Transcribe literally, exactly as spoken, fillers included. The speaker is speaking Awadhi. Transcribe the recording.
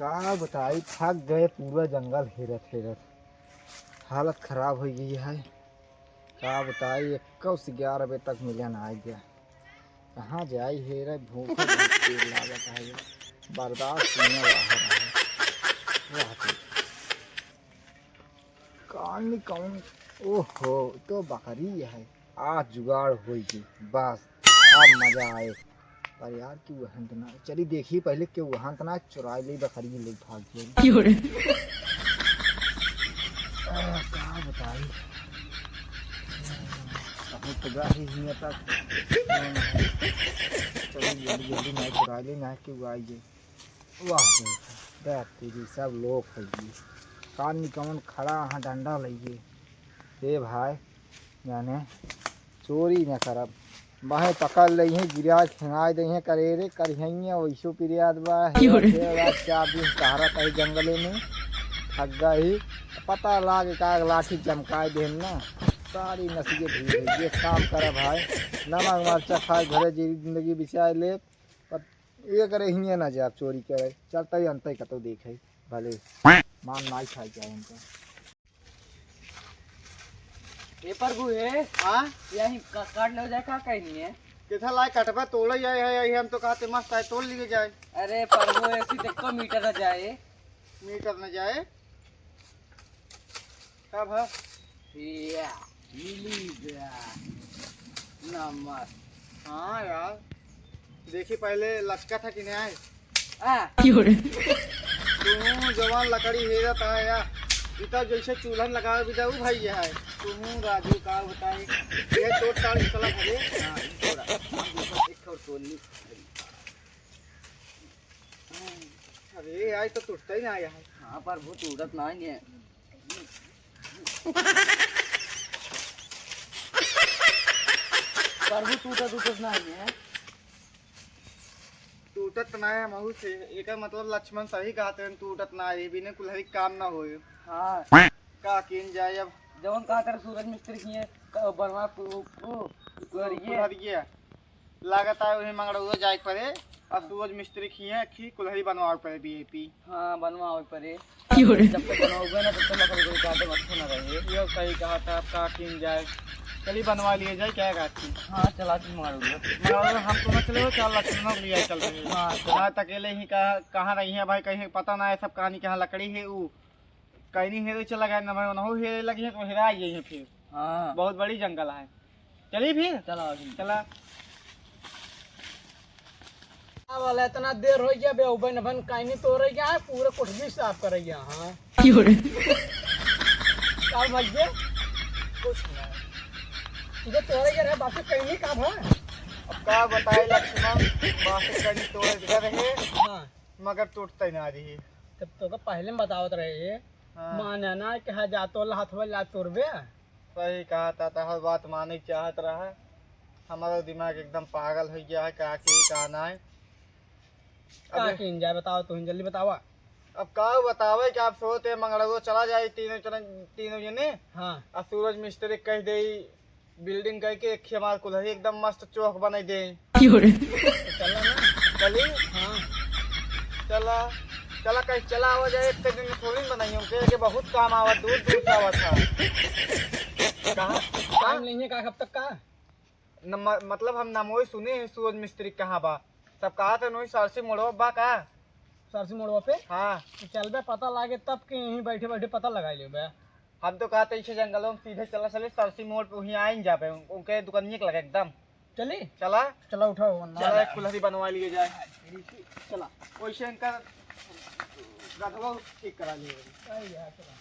का बताई, थक गए पूरा जंगल हेरत हेरत, हालत खराब होइ गई है। का बताई, एक्कौ से ग्यारह बजे तक मिले ना आइ गया। कहाँ जाई हेरे, भूख बहुत तेज लागत है, बर्दाश्त नहीं बाहर है। वाह जी। कान कौन, ओहो, तो बकरी है। आज जुगाड़ होई जी, बस अब मजा आए। पर यार, क्यों वहंत ना, चली देखी पहले, क्यों वहंत ना चुराई ले बकरी, ले भाग गई। क्यों रे? आ, का बताई, अब तो गाही हियां तक। चली जल्दी जल्दी ना चुराई ले, ना क्यों आई गई। वाह रे, देख तेरी सब लोग है ये। कान कौन खड़ा है डंडा लइए। ए भाई, जाने चोरी न करब। बाहें पकड़ लइहे, गिरा खेंगाय दइहे, करे रे करिहइये, वैसो पिरियात बा। हे क्यों रे? हे रात चार दिन सहारा कहीं जंगले में थक गई। पता लागे का लाठी चमकाय देन ना, सारी नसीबे भूल गई। ये काम करा भाई, नमक मरचा खाए घरे जी जिंदगी बिचार ले। पर ये करे हिये ना जाब चोरी करे, चलता ही अंत कतो देखे, भले मान नाई खाए जाए इनका। ए प्रभु हे, हाँ? यही का-, काट ले जाए, का कहनी है? किथा लाए कटबा तोड़े जाए है, यही हम तो कहते मस्त आए तोड़ लिए जाए। अरे प्रभु, ऐसी देखो मीटर न जाए। मीटर न जाए? का भा? या, मिली गया। नमस्ते। हाँ यार, देखी पहले लचका था कि नहीं आए? आ। क्यों रे? तू जवान लकड़ी हेरत है यार, इतना जैसे चूल्हन लगावे बिदा उ भाई ये है। तू राजू का बताए, ये तोड़ ताड़ निकला घरे। हाँ, थोड़ा। एक और तोड़ ली। अरे, आज तो टूटता ही ना आया है। हाँ, प्रभु, टूटत ना ही है। प्रभु, टूटत, टूटत ना ही है। टूटत ना है, महू से। एकर मतलब लक्ष्मण सही कहते हैं, टूटत ना है, बिना कुल्हरी काम ना होए। हाँ। का कीन जाए अब? जवन कहते रहे सूरज मिस्त्री किए, क-, बनवा कु-, कु-, कुल्हरिये। कुल्हरिये। लागत है वही मंगड़ौआ जाए के पड़े, और हाँ। सूरज मिस्त्री खिए खी कुल्हरी बनवावे पड़े वीआईपी। हाँ, बनवावे पड़े। क्यों रे? जब तक बनवाओगे ना, तब तक लकड़ी कोई काटे में अच्छा ना रहे। ये सही कहा था, अब का कीन जाए। चलिए बनवा लिए जाए, क्या कहती? हाँ, चला तुम मंगड़ौआ। मंगड़ौआ हम तो ना चले हो, क्या लक्ष्मण को लिया चल रहे हैं। हाँ, चला। रात अकेले ही कहाँ, कहाँ रही है भाई, कहीं पता ना है, सब कहानी कहाँ लकड़ी है, वो कहीं नहीं हेरे चला गया ना भाई, उन्हों हेरे लगी है तो हेरा ही है फिर। हाँ। बहुत बड़ी जंगल है। चलिए फिर। चला, चला। वाला इतना देर हो गया बे, उबन बन काइनी तोड़े गया है, पूरे कोठरी साफ करे गया। हाँ। क्यों रे? का भैया? कुछ ना। तुझे तोड़े गया रहे, बाकी काइनी का भा? अब का बताए लक्ष्मण, बाकी काइनी तोड़े गए रहे, हाँ। मगर टूटते ना रही। तब तो का पहले में बतावत रहे, हाँ। माने ना कि हाँ जा तो हाथ में ला तोड़बे। सही कहा था, तो हर बात माने के चाहत रहा। हमारा दिमाग एकदम पागल हो गया है, का की का ना है। का अबे कीन जाए बताओ, तुम जल्दी बतावा। अब का बतावे कि आप सोते मंगड़ो चला जाए तीनों चले, तीनों जने। हाँ। आ सूरज मिस्त्री कह दे बिल्डिंग कह के एक हमार कुल्हरी एकदम मस्त चौक बनाई दे। क्यों रे? तो चला ना। चली? हाँ। चला, चला कहीं चला आवा जाए, एक दिन में थोड़ी बनाई हमके, के बहुत काम आवा, दूर दूर से आवा था। कहाँ? टाइम नहीं है का, कब तक का? न, म-, मतलब हम नामोई सुने हैं सूरज मिस्त्री कहाँ बा, तब कहा था नोई सरसी मोड़वा बा का? सरसी मोड़वा पे? हाँ। तो चलबे पता लागे तब के यहीं बैठे बैठे पता लगा लेबे। हम तो कहा था इसे जंगलों में सीधे चला चले सरसी मोड़ पे, वहीं आइन जाबे, उन-, उनके दुकानिए के लगे एकदम। चली? चला। चला उठाओ, वरना चला, एक कुल्हरी बनवा लिए जाए। चला। वैसे इनका गधवा ठीक करा लिए। अरे यार, चला।